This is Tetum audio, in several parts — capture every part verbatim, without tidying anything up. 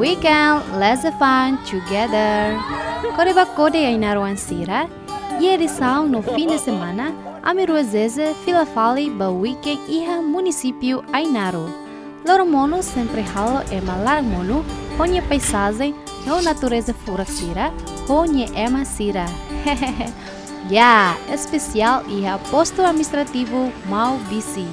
Weekend, let's have fun together. Kore ba kode Ainaro oan sira, iha edisaun no fim de semana, ami rua Zeze fila fali ba weekend iha munisípiu Ainaro. Loron monu sempre halo ema laran monu ho nia paizajen no natureza furak sira ho nia ema sira. Ya, espesiál iha postu administrativu Maubisse.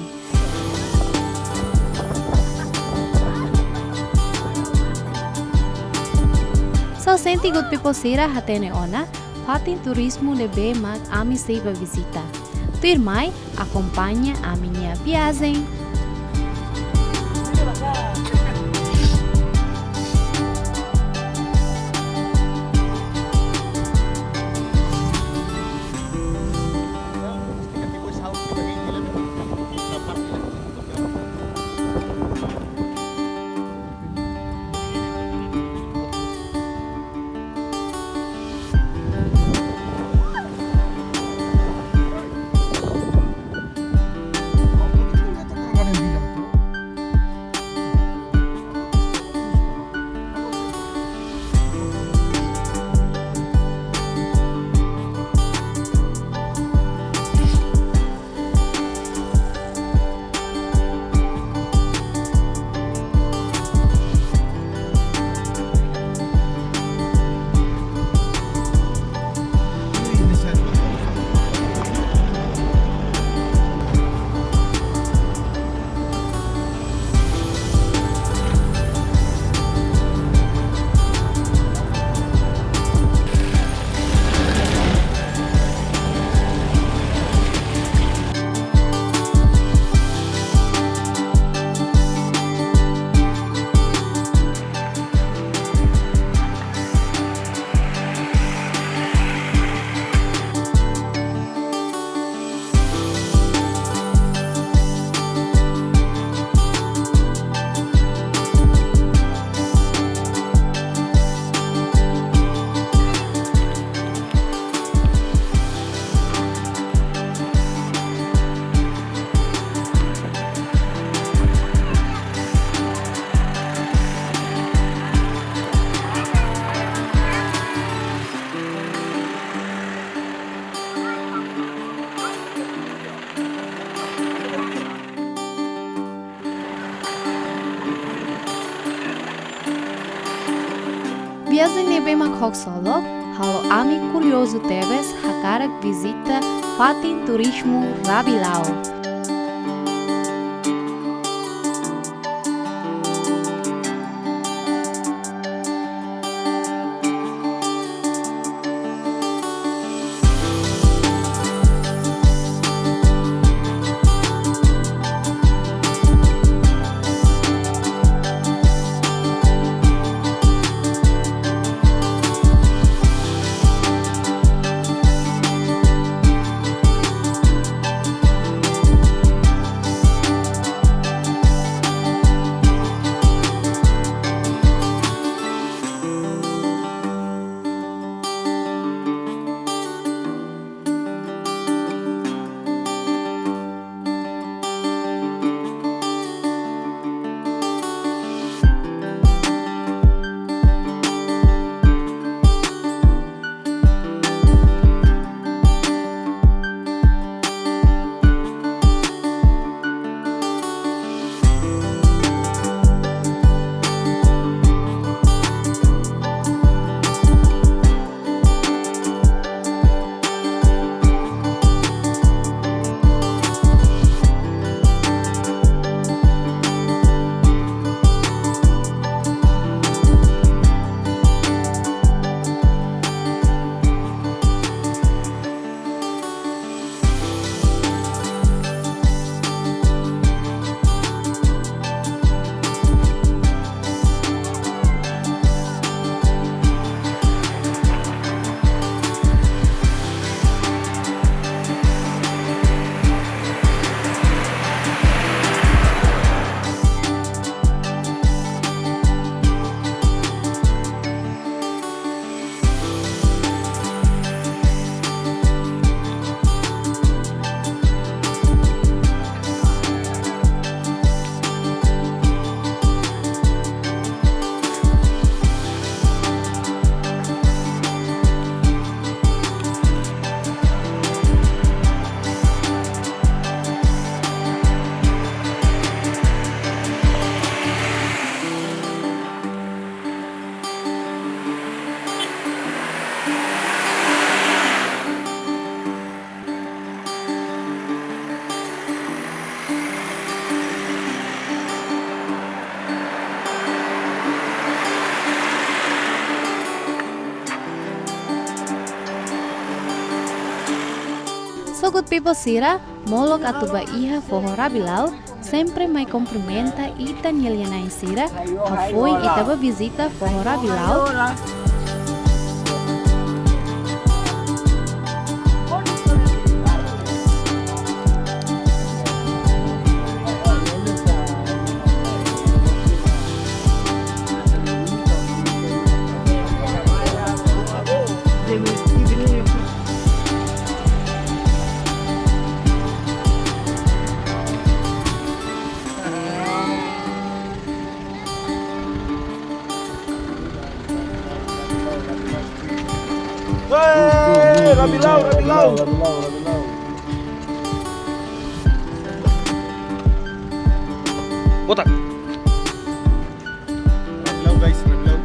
So sente good people sira, hatene ona fatin turizmu ne'ebé mak ami sei bá vizita. Tuirmai, akompaña ami-nia viajen. Viajen ne'ebé mak haksolok, halo ami kuriozu tebes hakarak vizita fatin turizmu Rabilau. Good people sira, molok atu bá iha foho Rabilau, sempre mai kumprimenta ita-nia lia-na'in sira, hafoin ita bá vizita foho Rabilau. Weh, Rabilau, Rabilau. Botak. Rabilau, guys, Rabilau.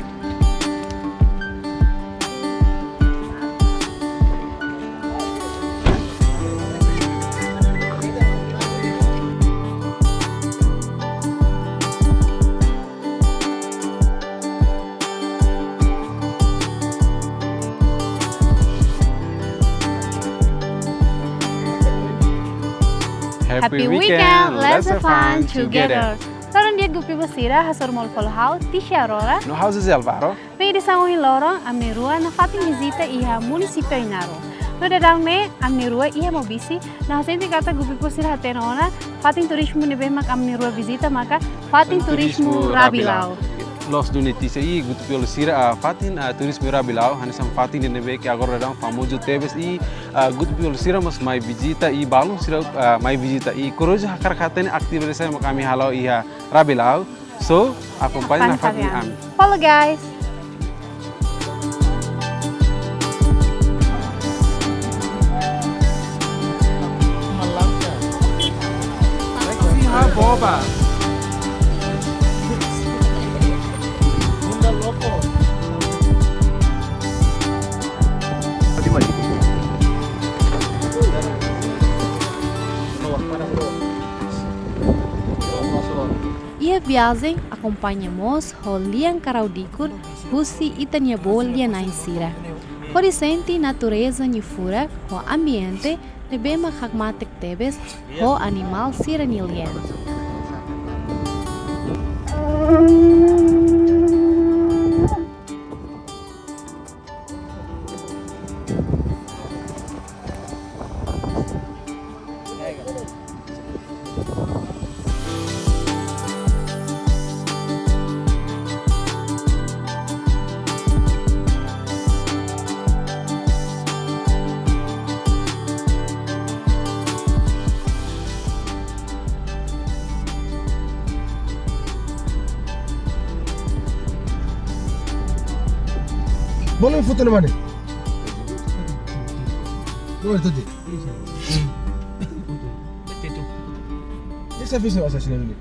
Happy weekend, let's have fun together. Loron di'ak good people sira, hasoru malu fali ho ha'u, Tisha Aurora. No ha'u José Alvaro. Iha edisaun ohin loron, ami na'in-rua nafatin vizita iha munisípiu Ainaro. No daudaun ne'e, ami na'in-rua iha Maubisse, no ha'u sente katak good people sira hatene ona, fatin turizmu ne'ebé mak ami na'in-rua vizita maka fatin turizmu Rabilau. Loos duni Tisha, i good people sira, ah, fatin, ah, turizmu Rabilau, hanesan fatin ida ne'ebé ke agora daudaun famozu tebes i, ah, good people sira mós mai vizita i balun sira, ah, mai vizita i kuriozu hakarak hatene atividade saida mak ami hala'o iha Rabilau. So, akompaña nafatin ami. Follow, guys. Iha viajen akompaña mós ho lian karau-dikur husi ita-nia boot lia-na'in sira, hodi sente natureza nia furak ho ambiente ne'ebé mak hakmatek tebes ho animál sira-nia lian. Bolu foto na mana? Bolu tadi. Esa fish no asas ni.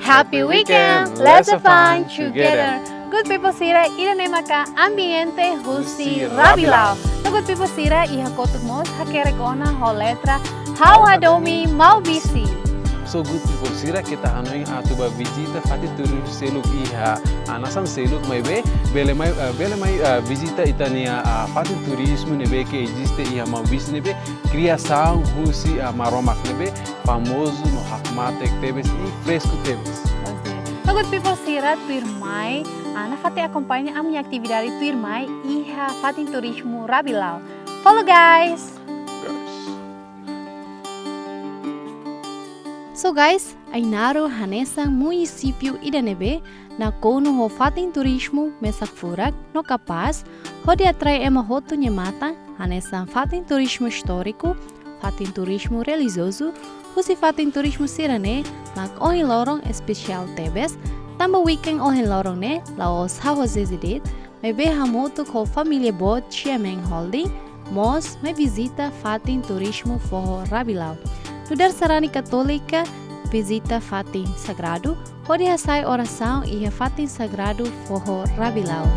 Happy weekend! Let's have fun together! Good people sira, ida-ne'e maka ambiente husi Husi Rabilau. Rabilau. No good people sira, iha kotuk mós hakerek ona ho letra Ha'u Hadomi Maubisse. So good people sira, keta hanoin atu bá vizita fatin turístiku seluk iha hanesan seluk, maibé bele mai, eh, bele mai, eh, vizita ita-nia, ah, fatin turístiku ne'ebé ke eziste iha Maubisse ne'ebé kriasaun husi, ah, Maromak ne'ebé famozu no hakmatek tebes i fresku tebes. Pasti. No good people sira, tuirmai, ah, nafatin akompaña ami-nia atividade tuirmai iha fatin turístiku Rabilau. Follow, guys! So guys, Ainaro hanesan munisípiu ida ne'ebé nakonu ho fatin turístiku mesak furak no kapás, hodi atrai ema hotu nia matan, hanesan fatin turístiku istóriku, fatin turístiku relijiozu, husi fatin turístiku sira-ne'e mak ohin loron espesiál tebes, tanba weekend ohin loron ne'e la'ós hahú de'it, maibé hamutuk ho família boot Xiamen Holding, mós mai vizita fatin turístiku foho Rabilau. Nu'udar sarani katólika vizita fatin sagradu, hodi hasai orasaun iha fatin sagradu foho Rabilau.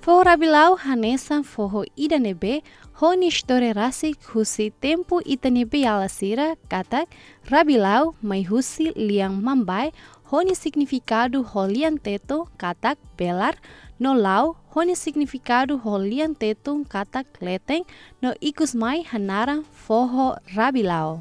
Foho Rabilau hanesan foho ida ne'ebé ho nia istória rasik husi tempu ita-nia beiala sira katak Rabilau mai husi lian Mambae ho nia signifikadu ho lian Tetun katak belar, no Lau ho nia signifikadu ho lian Tetun katak leten, no ikus mai hanaran foho Rabilau.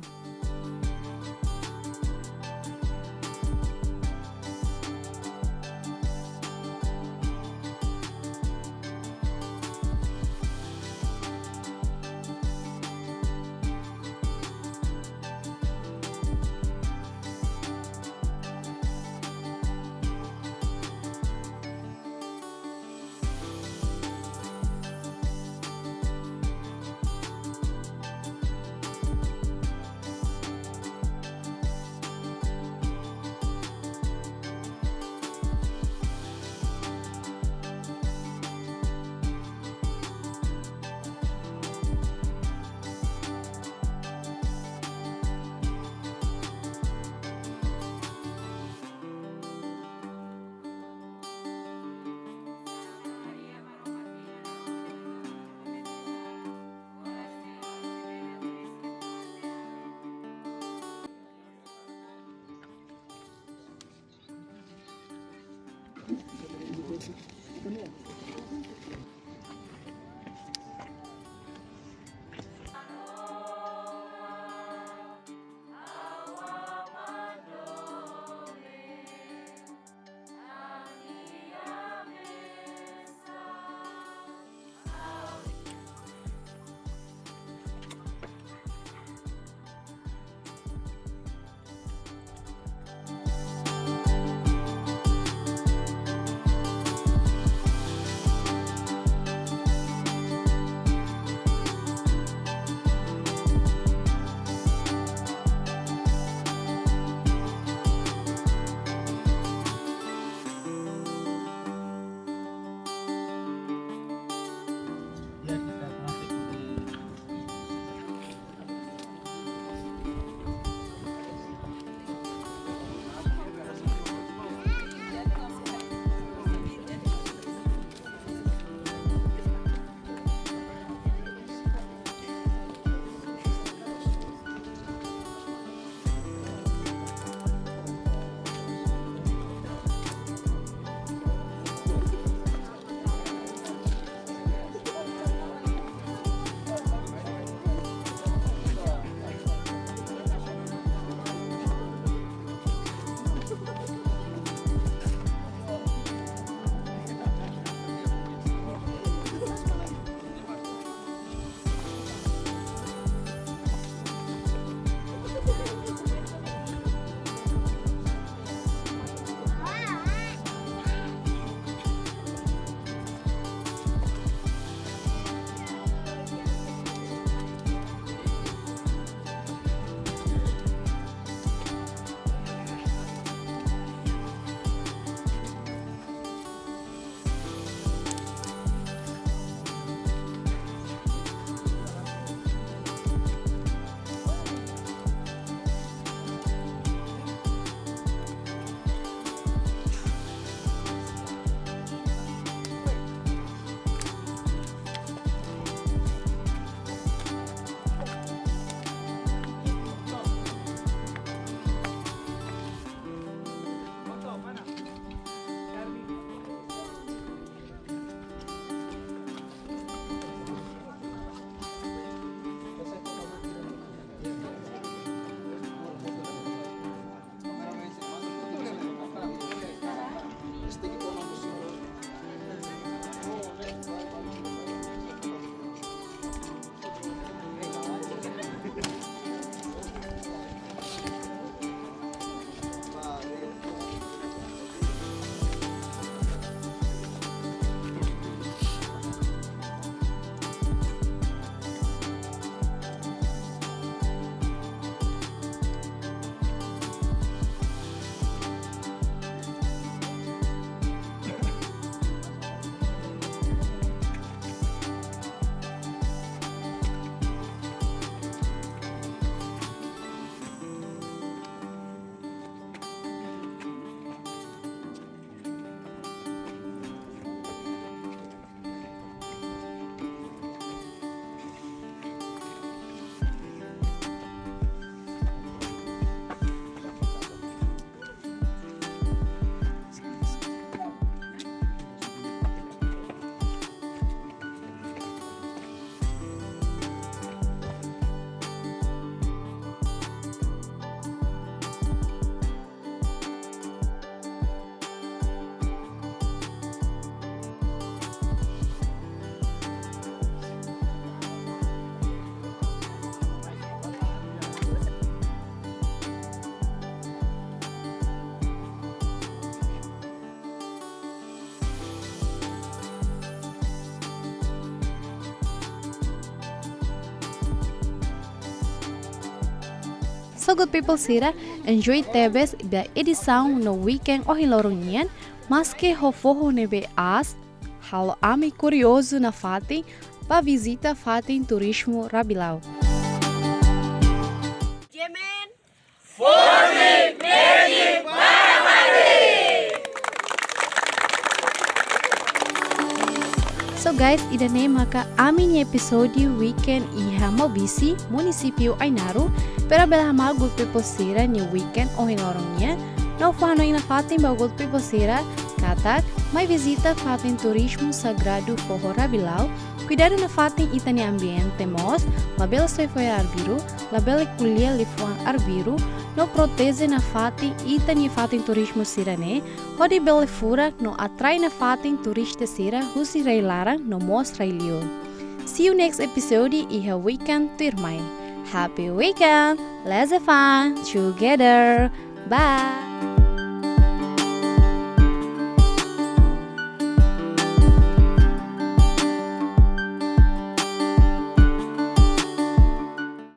So good people sira, enjoy tebes ba edisaun no weekend ohin loron nian, maske ho foho ne'ebé aas, halo ami kuriozu nafatin ba vizita fatin turizmu Rabilau. Jemen. Forte Verde Baramari! So guys, ida-ne'e maka ami-nia episódiu weekend iha Maubisse, munisípiu Ainaro, para bele hamlaha good people sira-nia weekend ohin loron nian, no fó-hanoin nafatin ba good people sira, katak mai vizita fatin turizmu sagradu Foho Rabilau, kuidadu nafatin ita-nia ambiente mós, labele soe fo'er arbiru, labele ko'alia liafuan arbiru, no proteje nafatin ita-nia fatin turizmu sira-ne'e, hodi bele furak no atrai nafatin turista sira husi rai-laran no mós rai-liur. See you next episode iha weekend tuirmai. Happy weekend! Let's have fun together! Bye!